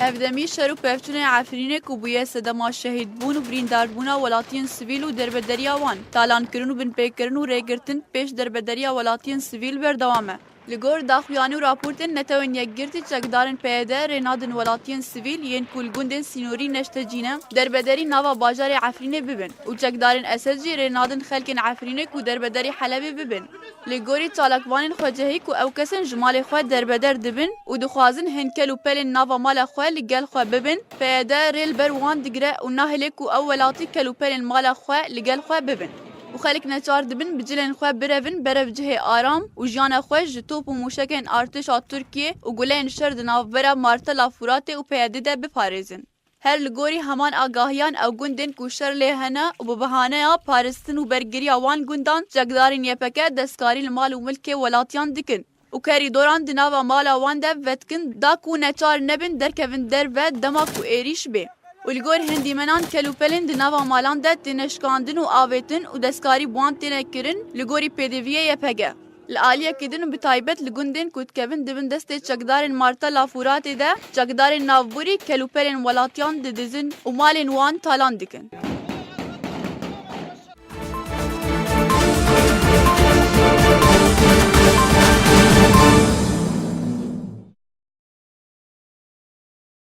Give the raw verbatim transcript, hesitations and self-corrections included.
Hevdemî şer û pevçûnê Efrînê ku bûye sedema şehîdbûn û birîndarbûna welatiyên sivîl û derbederiya wan, talankirin û binpêkirin û rêgirtin pêş derbederiya welatiyên sivîl berdewam e. Li gor daxuyanî û raportên Netewên Yekgirtî, çekdarên P Y D rê nadin welatiyên sivîl yên ku li gundên sînorî neştecî ne, derbederî nava bajarê Efrînê bibin û çekdarên Esed jî rê nadin xelkên Efrînê ku derbederî Helebê bibin. Li gorî çalakvanên xwecihî ku ew kesên ji malê xwe derbeder dibin û dixwazin hin kel û pelên nava mala xwe li gel xwe bibin, P Y D rê li ber wan digire û nahêle ku ew welatî kel û pelên mala xwe li gel xwe bibin. Û xelk neçar dibin bi cilên xwe birevin berev cihê aram û jiyana xwe ji top û mûşekên artêşa Tirkiyê û guleyên şer di navbera Martela Furatê û P Y D de biparêzin. Her li gorî heman agahiyan, ew gundên ku şer lê hene û bi behaneya parastin û bergiriya wan gundan, çekdarên Y P G destkarî li mal û milkê welatiyan dikin û kerîdoran di nava mala wan de vedikin, da ku neçar nebin derkevin derve dema ku êrîş bê. Û li gor hin dîmenan, kel û pelên di nava malan de têne şikandin û avêtin û destkarî bi wan têne kirin li gorî pêdiviyê Y P G. Li aliyekî din û bi taybet li gundên ku dikevin di bin destê çekdarên Martela Furatê de, çekdarên navborî kel û pelên welatiyan didizin û malên wan talan dikin.